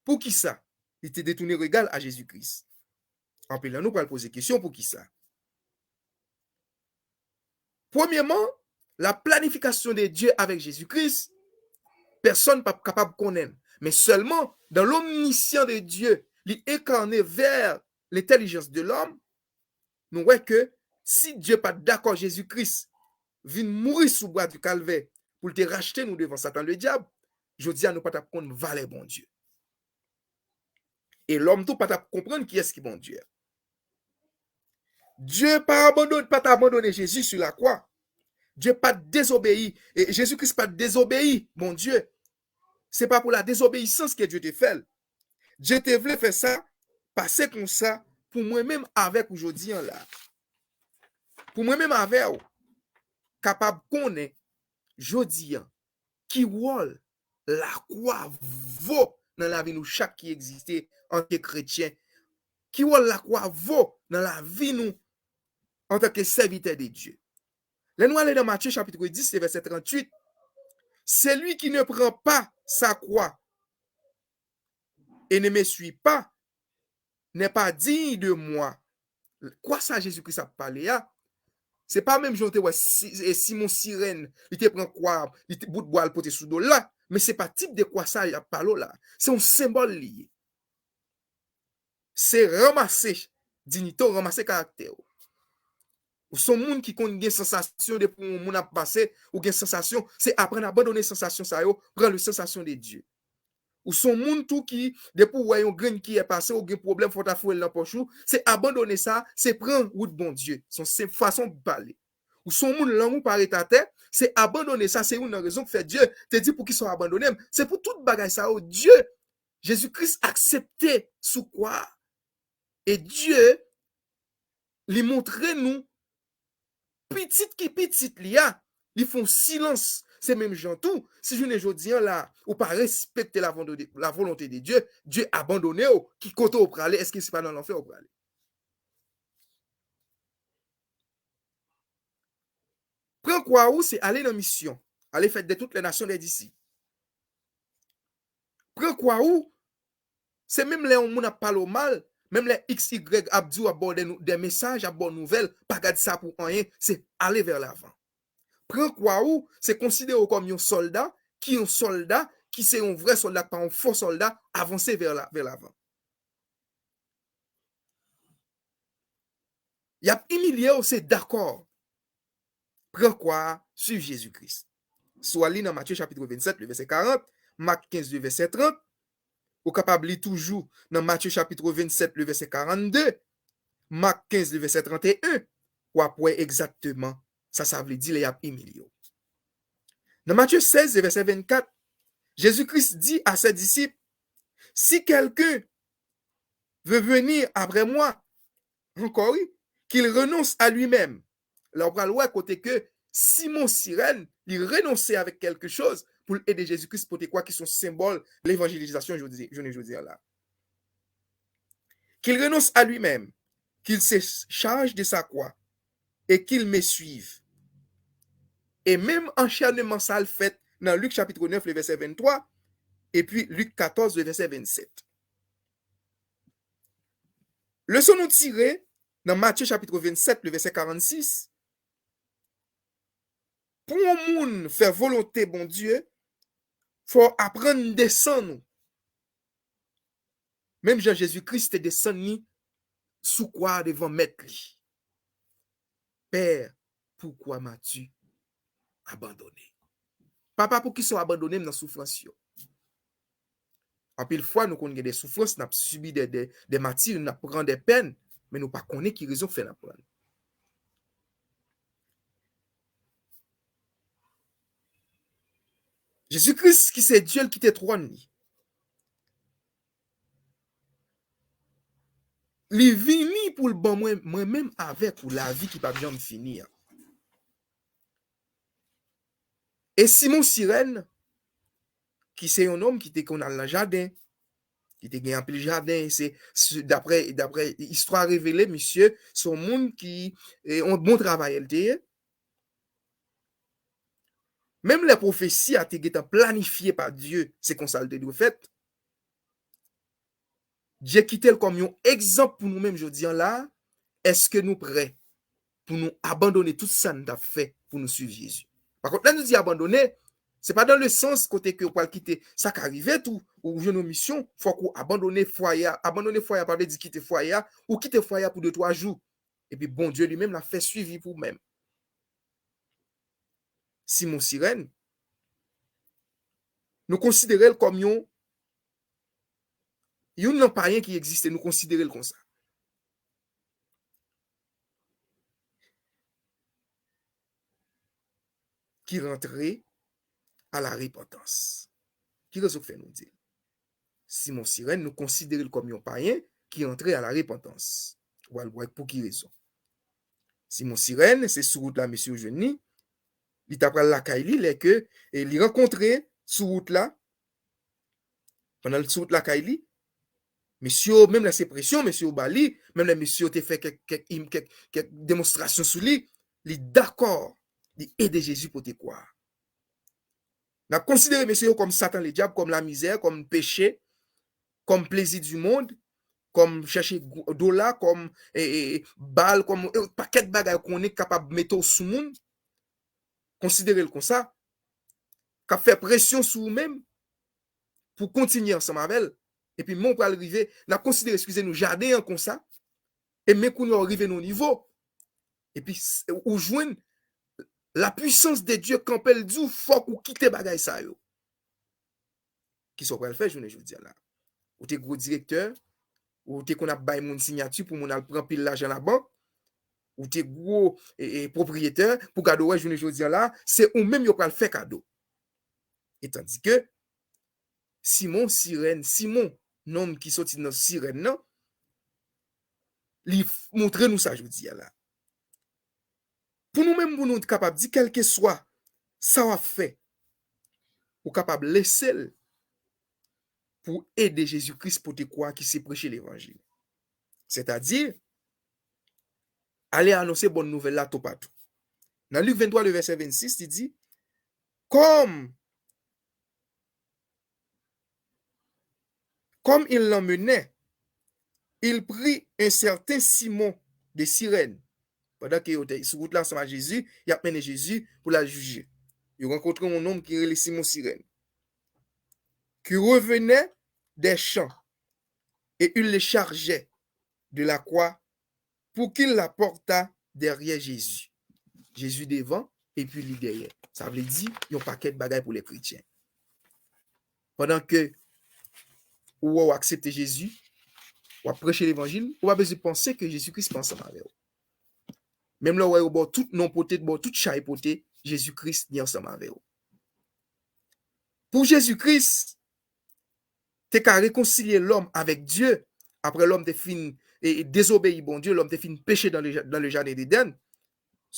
Poukisa li te detounen rega l a Jezi Kris? Anpil nan nou pral poze kesyon, poukisa? Premyèman, la planifikasyon de Dye avèk Jezi Kris, pèsonn p ap kapab konnen l. Men sèlman, dans l'omniscience de Dieu, li enkarne vè lentèlijans de lòm, nou wè ke si Dye pa t dakò Jezi Kris vin mouri sou bwa di Kalvè pou l te rachte nou devan Satan Ledyab, jodi a nou pa t ap konn valè Bondye. E lòm tou pa t ap konprann kiyès ki Bondye. Dye pa abandone, pa t abandone Jezi sou lakwa. Dye pa t dezobeyi, e Jezi Kris pa t dezobeyi Bondye. Se pa pou la désobéissance ke Dye te fè l. Dye te vle fè sa pase konsa pou mwen menm avèk ou jodi an la. Pou mwen menm avè w kapab konnen jodi an ki wòl lakwa vo nan lavi nou chak ki egziste anke kretyen. Ki wòl lakwa vo nan lavi nou antanke sèvitè de Dye? Lè nou ale nan Matye chapit dis, vèsè tranntuit, celui qui ne prend pas sa croix et ne me suit pas n'est pas digne de moi. Kwa sa Jezi Kris ap pale a, se pa menm jan w te wè Si- e Simon Sirèn, li te pran kwa, li te bout bwa l pote sou do l la, men se pa tip de kwa sa y ap pale w la. Se yon senbòl li ye. Se ranmase diyite w, ranmase karaktè w. Ou se yon moun ki konn gen sansasyon depi yon moun ap pase, ou gen sansasyon, se aprann abandone sansasyon sa yo, pran le sansasyon de Dye. Ou se yon moun tou ki, depi w wè yon grenn kiyè pase, ou gen pwoblèm, fò w ta foure l nan pòch ou, se abandone sa, se pran wout Bondye. Se yon senp fason pale. Ou se yon moun lang ou pa ret atè, se abandone sa, se youn nan rezon k fè Dye te di poukisa w abandone m. Se pou tout bagay sa yo, Dye, Jezi Kris aksepte sou kwa a. E Dye, li montre nou pitit ki pitit li a, li fè yon silans. Se menm jan tou, si jounen jodi an la, ou pa respekte la volonte de, la volonte de Dye, Dye abandone w, ki kote w prale? Èske se pa nan lanfè w prale? Pran kwa ou, se ale nan misyon. Allez faire de toutes les nations des disciples. Pran kwa ou, se menm lè yon moun ap pale w mal, menm lè X Y ap di w, ap ba w de, de mesaj, ap ba w nouvèl, pa gad sa pou anyen, se ale vè lavan. Pran kwa ou, se konsidere w kòm yon sòlda, ki yon sòlda, ki se yon vrè sòlda, pa yon fo sòlda, avanse vè la, vè lavan. Y ap imilye w, se dakò. Pran kwa a, suiv Jezi Kris. Si w al li nan Matye chapit vennsèt, le vèsè karant, Mak kenz, le vèsè trant, ou kapab li toujou nan Matye chapit vennsèt, le vèsè karannde, Mak kenz, le vèsè tranteyen, w ap wè egzakteman sa sa vle di lè y ap imilye w. Nan Matye sèz, le vèsè vennkat, Jezi Kris di a se disip, si quelqu'un veut venir après moi, ankò wi, qu'il renonce à lui-même. La w pral wè kote ke Simon Sirèn, li renonse avèk kèlke choz pou l ede Jezi Kris pote kwa ki se yon senbòl levanjelizasyon jodi, jounen jodi a la. Qu'il renonce à lui-même, qu'il se charge de sa croix et qu'il me suive. E menm anchènman sa l fèt nan Lik chapit nèf, le vèsè venntwa, epi Lik katòz, le vèsè vennsèt. Leson nou tire nan Matye chapit vennsèt, le vèsè karannsis, pou yon moun fè volonte Bondye, fò w aprann desann ou. Menm jan Jezi Kris te desann li sou kwa a devan Mèt li. Pè, poukwa m'as-tu abandonné? Papa, poukisa w abandone m nan soufrans yo? Anpil fwa, nou konn gen de soufrans, n ap sibi de, de, de mati, n ap pran de pèn, men nou pa konnen ki rezon k fè n ap pran l. Jezi Kris, ki se Dye, l kite twòn li. Li vini pou l ban mwen, mwen menm avèk ou, lavi ki p ap janm fini an. E Simon Sirèn, ki se yon nonm ki te konn al nan jaden, ki te gen anpil jaden, se, se, daprè, daprè istwa revele, misye, se yon moun ki, e, yon bon travayè l te ye. Menm lè pwofesi a te gentan planifye pa Dye, se konsa l te dwe fèt. Dye kite l kòm yon egzanp pou nou menm jodi a la. Èske nou prè pou nou abandone tout sa n t ap fè pou nou swiv Jezi? Pa kont, lè nou di abandone, se pa dan le sans kote ke ou pral kite, sa ka rive tou, ou jwenn yon misyon, fòk ou abandone fwaye a. Abandone fwaye a pa vle di kite fwaye a, ou kite fwaye a pou de twa jou. Epi Bondye li menm l ap fè swivi pou ou menm. Simon Sirèn, nou konsidere l kòm yon, youn nan payen ki egziste, nou konsidere l konsa. Ki rantre a la repantans. Ki rezon k fè nou di l? Simon Sirèn, nou konsidere l kòm yon payen ki rantre a la repantans. W al wè pou ki rezon. Simon Sirèn, se sou wout la mesye yo jwenn li. Li ta pral lakay li, lè ke, e, li rankontre sou wout la, pandan l sou wout lakay li, mesye yo, menm lè se presyon mesye yo ba li, menm lè mesye yo te fè kèk, kèk, im-, kèk, kèk demonstrasyon sou li, li dakò, li ede Jezi pote kwa a. N ap konsidere mesye yo kòm Satan Ledyab, kòm lamizè, kòm peche, kòm plezi di mond, kòm chèche gwo-, dola, kòm, e, e, e, bal, kòm, e, pakèt bagay ou konnen k kapab mete w sou moun, konsidere l konsa, k ap fè presyon sou ou menm pou w kontinye ansanm avè l. Epi men w pral rive, n ap konsidere, eskize nou, jaden an konsa, e men kounye a w rive nan yon nivo, epi s-, ou jwenn la puissance de Dieu kanpe l di w fòk ou kite bagay sa yo. Kisa w pral fè jounen jodi a la? Ou te gwo direktè, ou te konn ap bay moun siyati pou moun al pran pil lajan labank, ou te gwo, e, e, pwopriyetè, pou gade w wè jounen jodi a la, se ou menm yo pral fè kado. E tandike Simon Sirèn, Simon, nonm ki soti nan Sirèn nan, li f-, montre nou sa jodi a la. Pou nou menm, pou nou kapab di, kèlkeswa sa w ap fè, ou kapab lese l pou ede Jezi Kris pote kwa ki se preche levanjil. Sètadi, ale anonse bòn nouvèl la toupatou. Nan Lik venntwa, le vèsè vennsis, li di, Comme, comme il l'emmenait, il prit un certain Simon de Cyrène. Pandan ke yo te sou wout la ansanm ak Jezi, y ap mennen Jezi pou l al jije. Yo rankontre yon nonm ki rele Simon Sirèn, qui revenait des champs, et il le chargeait de la croix pour qu'il la portât derrière Jésus. Jezi devan, epi li dèyè. Sa vle di, yon pakèt bagay pou lè kretyen. Pandan ke ou wè w aksepte Jezi, w ap preche levanjil, ou pa bezwen panse ke Jezi Kris pa ansanm avè w. Menm lè w wè yo ba w tout non pote, ba w tout chay pote, Jezi Kris li ansanm avè w. Pou Jezi Kris te ka rekonsilye lòm avèk Dye, apre lòm te fin, e, e, dezobeyi Bondye, lòm te fin peche dan le, dan le jaden Edenn,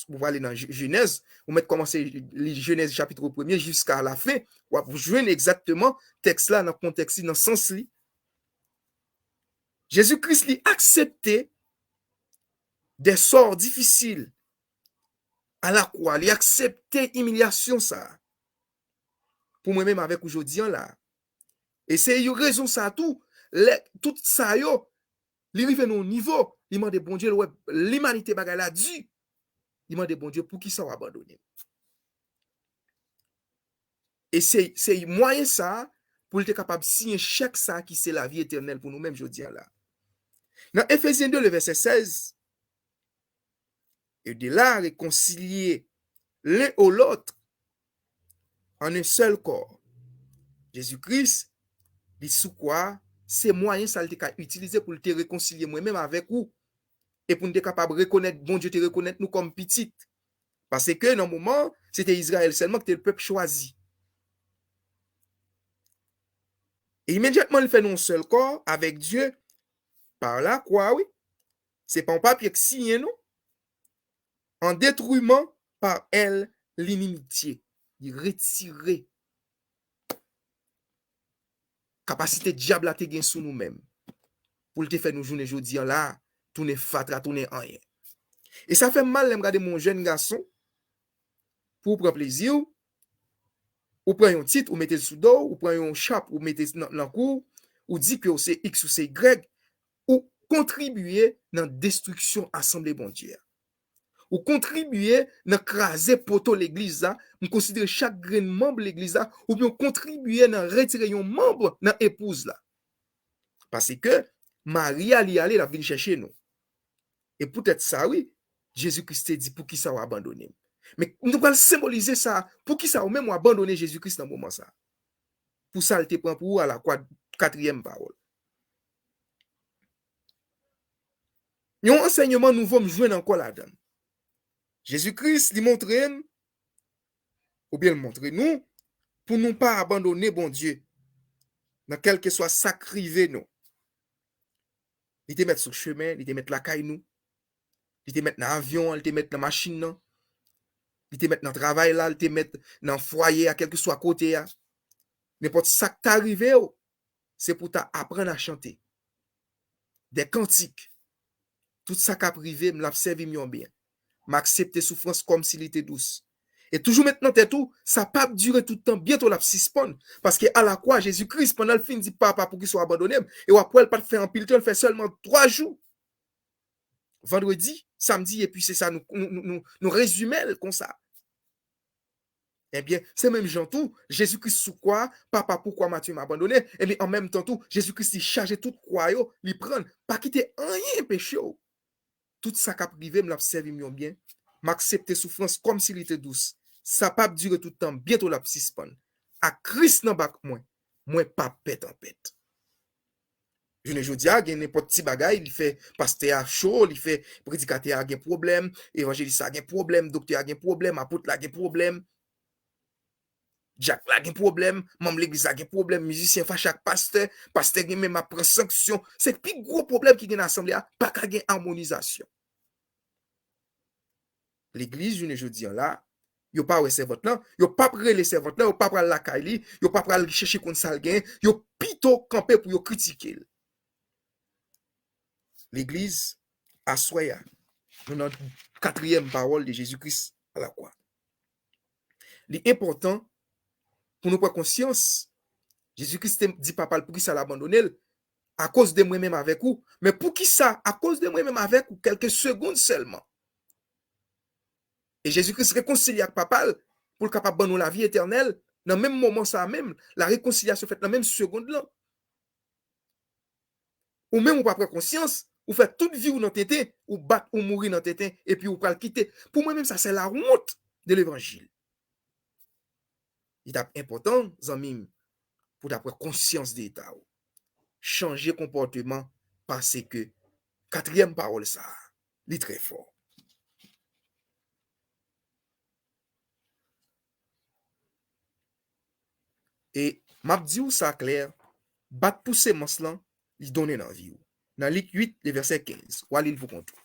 ou prale nan Je-, Jenèz, ou mèt kòmanse li Jenèz chapit premye jiska lafen, w ap jwenn egzakteman tèks la nan kontèks li, nan sans li. Jezi Kris, li aksepte des sorts difficiles à la croix, li aksepte imilyasyon sa a pou mwen menm avèk ou jodi a la. E se yon rezon sa tou, lè tout sa yo, li rive nan yon nivo, li mande Bondye, l wè limanite bagay la di, li mande Bondye, poukisa w abandone m? E se, se mwayen sa a pou l te kapab siyen chèk sa a ki se lavi etènèl pou nou menm jodi a la. Nan Efezyen de, le vèsè sèz, et de là réconcilier l'un et l'autre en un seul corps. Jezi Kris, li sou kwa a, se mwayen sa l te ka itilize pou l te rekonsilye mwen menm avèk ou. E pou n te kapab rekonèt, Bondye te rekonèt nou kòm pitit. Paske nan moman, se te Izrayèl sèlman ki te pèp chwazi. E imedyatman, li fè nou yon sèl kò avèk Dye pa lakwa, wi. Se pa yon papye k siyen, non. En détruisant par elle l'inimitié. Li retire kapasite dyab la te gen sou nou menm, pou l te fè nou jounen jodi a la, tounen fatra, tounen anyen. E sa fè m mal lè m gade m wè yon jèn gason, pou w pran plezi w, ou pran yon tit, ou mete l sou do w, ou pran yon chap, ou mete nan, nan kou w, ou di ke w se X, ou se Y, kontribye nan destriksyon asanble Bondye a. Ou kontribye nan kraze poto legliz la, m konsidere chak grenn manm legliz la, oubyen w kontribye nan retire yon manm nan epouz la. Paske Mari a, li ale, l ap vin chèche nou. E poutèt sa, wi, Jezi Kris te di, "Poukisa w abandone m?" Men nou pral senbolize sa, poukisa ou menm w abandone Jezi Kris nan moman sa? Pou sa l te pran pou ou alakwa, katriyèm pawòl. Yon ansèyman nouvo m jwenn ankò ladan l. Jezi Kris, li montre m, oubyen l montre nou, pou nou pa abandone Bondye nan kèlkeswa sa k rive nou. Li te mèt sou chemen, li te mèt lakay nou, li te mèt nan avyon an, li te mèt nan machin nan, li te mèt nan travay la, li te mèt nan fwaye a, kèlkeswa kote a. Nenpòt sa k ta rive w, se pou w ta aprann a chante dè kantik. Tout sa k ap rive m, l ap sèvi m yon byen. M aksepte soufrans kòmsi li te dous. E toujou met nan tèt ou, sa p ap dire tout tan, byento l ap sispann. Paske alakwa, Jezi Kris, pandan l fin di, "Papa, poukisa w abandone m?" E w ap wè l pa t fè anpil tan, l fè sèlman twa jou. Vandredi, samdi, epi se sa nou, nou, nou, nou, nou rezime l konsa. Ebyen, se menm jan tou, Jezi Kris sou kwa a, "Papa, poukwa Matye m abandone?" Ebyen, an menm tan tou, Jezi Kris li chaje tout kwa yo, li pran l, pa kite anyen peche w. Tout sa k ap rive m, l ap sèvi m yon byen. M aksepte soufrans kòmsi li te dous. Sa p ap dire tout tan, byento l ap sispann. Ak Kris nan bak mwen, mwen p ap pè tanpèt. Jounen jodi a, gen nenpòt ti bagay, li fè pastè a cho, li fè predikatè a gen pwoblèm, evanjelis la gen pwoblèm, doktè a gen pwoblèm, apot la gen pwoblèm, dyak la gen pwoblèm, manm legliz la gen pwoblèm, mizisyen fache ak pastè, pastè gen menm ap pran sanksyon. Se pi gwo pwoblèm ki gen nan asanble a, pa ka gen amonizasyon. Legliz, jounen jodi an la, yo pa wè sèvant lan, yo p ap rele sèvant lan, yo pa pral lakay li, yo pa pral chèche konn sa l genyen, yo pito kanpe pou yo kritike l. Legliz, aswè a, nou nan katriyèm pawòl de Jezi Kris alakwa. Li enpòtan pou nou pran konsyans. Jezi Kris te di Papa l poukisa l abandone l, akoz de mwen menm avèk ou. Men poukisa, akoz de mwen menm avèk ou, kèlke segonn sèlman? E Jezi Kris rekonsilye ak Papa l pou l kapab ban nou lavi etènèl. Nan menm moman sa a menm, la rekonsilyasyon fèt nan menm segonn lan. Ou menm ou pa pran konsyans, ou fè tout vi w nan tenten, ou bat, ou mouri nan tenten, epi ou pral kite. Pou mwen menm, sa se lawont de levanjil. Li t ap enpòtan, zanmi m, pou w ta pran konsyans de eta w. Chanje konpòteman, paske katriyèm pawòl sa a, li trè fò. E m ap di w sa klè, bat pou semans lan, li donnen nan vi w. Nan Lik uit, le vèsè kenz, w a li l pou kont ou.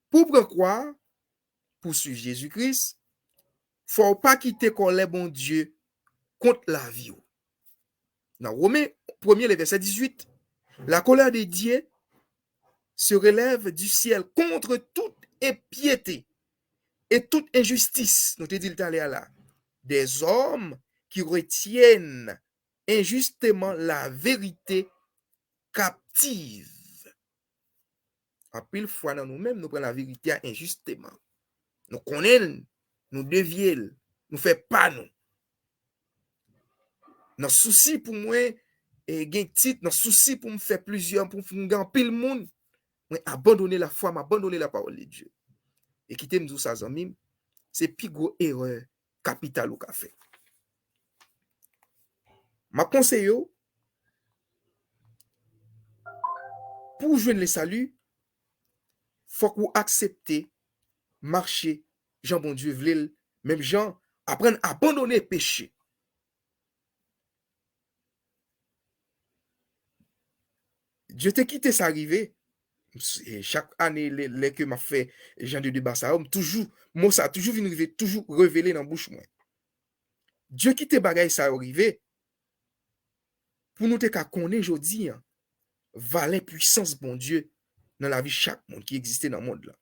Pou w pran kwa, pou w swiv Jezi Kris, fò w pa kite kòlè Bondye kont lavi w. Nan Women premye, le vèsè dizuit, la colère de Dieu se relève du ciel contre toute impiété et toute injustice, nou te di l talè a la, des hommes qui retiennent injustement la vérité captive. Anpil fwa nan nou menm, nou pran laverite a enjisteman. Nou konnen l, nou devye l, nou fè pa nou. Nan sousi pou mwen, e, gen tit, nan sousi pou m fè plizyè, pou, pou m gen anpil moun, mwen abandone lafwa, m abandone la parole de Dieu. E kite m di w sa, zanmi m, se pi gwo erè kapital ou ka fè. M ap konseye w, pou w jwenn le sali, fòk ou aksepte mache jan Bondye vle l, menm jan aprann abandone peche. Dye te kite sa rive. E chak ane, lè, lè ke m ap fè jan de deba sa yo, m toujou, mo sa a toujou vin rive, toujou revele nan bouch mwen. Dye kite bagay sa yo rive pou nou te ka konnen jodi a valè pwisans Bondye nan lavi chak moun ki egziste nan mond lan.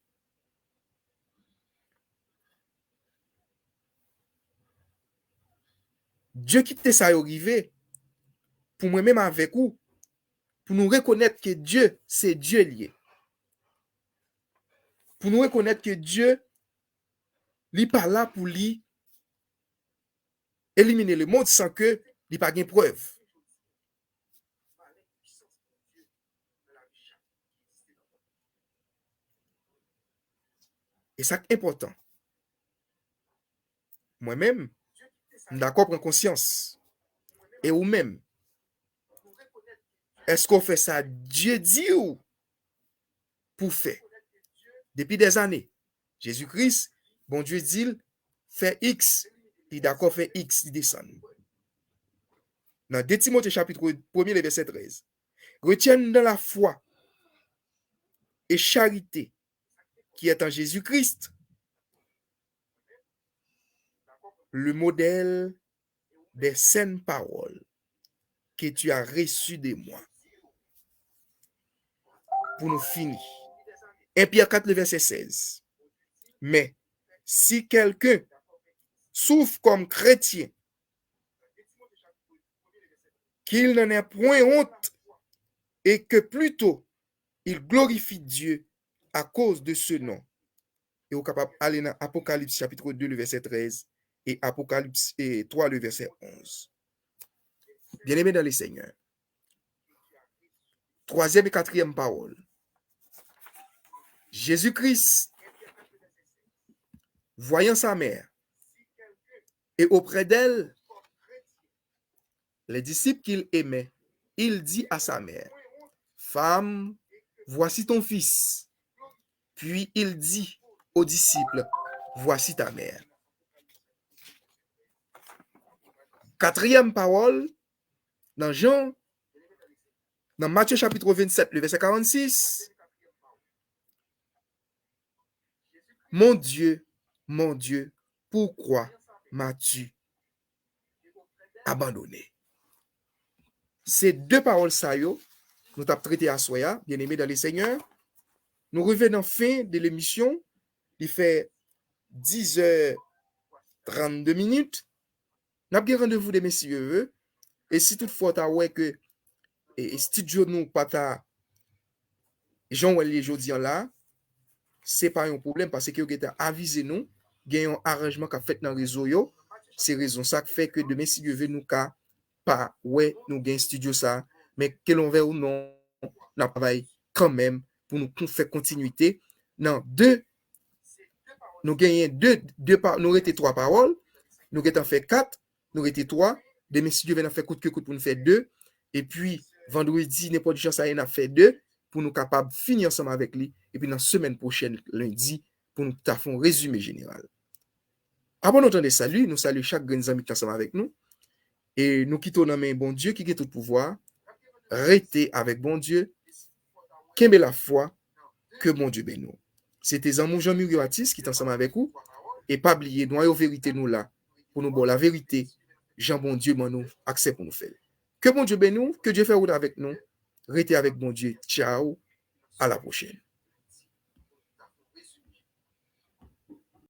Dye kite sa yo rive pou mwen menm avèk ou pou nou rekonèt ke Dye se Dye li ye. Pou nou rekonèt ke Dye, li pa la pou li elimine lemonn san ke li pa gen prèv. E sa k enpòtan. Mwen menm, m dakò pran konsyans. E ou menm? Èske w fè sa Dye di w pou w fè? Depi dèzane, Jezi Kris, Bondye di l, fè X, li dakò fè X, li desann. Nan de Timote chapit premye, le vèsè trèz. Retiens dans la foi et charité qui est en Jésus-Christ, le modèle des saines paroles que tu as reçues de moi. Pour nous finir. Un Pierre quatre, le verset seize. Mais si quelqu'un souffre comme chrétien, qu'il n'en ait point honte et que plutôt il glorifie Dieu à cause de ce nom. E ou kapab ale nan Apokalips chapit de, le vèsè trèz, e Apokalips, e twa, le vèsè onz. Byeneme dan le Senyè, twazyèm e katriyèm pawòl. Jésus-Christ, voyant sa mère, et auprès d'elle, les disciples qu'il aimait, il dit à sa mère, femme, voici ton fils. Puis il dit aux disciples, voici ta mère. Katriyèm pawòl, nan Jan, nan Matye chapit vennsèt, le vèsè karannsis, Mon Dieu, mon Dieu, pourquoi m'as-tu abandonné? Se de pawòl sa yo nou t ap trete aswè a, byeneme dan le Senyè. Nou rive nan fen de lemisyon. Li fè dizè trannde minit. N ap gen randevou demen si Dye vle. E si toutfwa w ta wè ke e, e estidyo nou pa ta jan w wè l ye jodi a la, se pa yon pwoblèm, paske yo gentan avize nou gen yon aranjman k ap fèt nan rezo yo. Se rezon sa k fè ke demen si Dye vle nou ka pa wè nou gen estidyo sa. Men ke l vle ou non, n ap travay kanmenm pou nou kon-, fè kontinwite nan de, nou genyen de, de pa-, nou rete twa pawòl, nou gentan fè kat, nou rete twa, demen si Dye vle n ap fè kout ke kout pou nou fè de, epi vandredi, nenpòt jan sa ye, n ap fè de, pou nou kapab fini ansanm avèk li, epi nan semèn pwochèn, lendi, pou nou ta fè yon rezime jeneral. Apre nou tande sali, nou salye chak grenn zanmi ki ansanm avèk nou. E nou kite w nan men Bondye ki gen tout pouvwa. Rete avèk Bondye. Kenbe lafwa. Ke Bondye beni w. Se te zanmi w Jean Muriot Baptiste ki t ansanm avèk ou. E pa bliye, Nwayo Verite nou la pou nou ba w laverite jan Bondye ban nou aksè pou nou fè l. Ke Bondye beni w, ke Dye fè wout avèk nou. Rete avèk Bondye. Tchaw, a la pwochèn.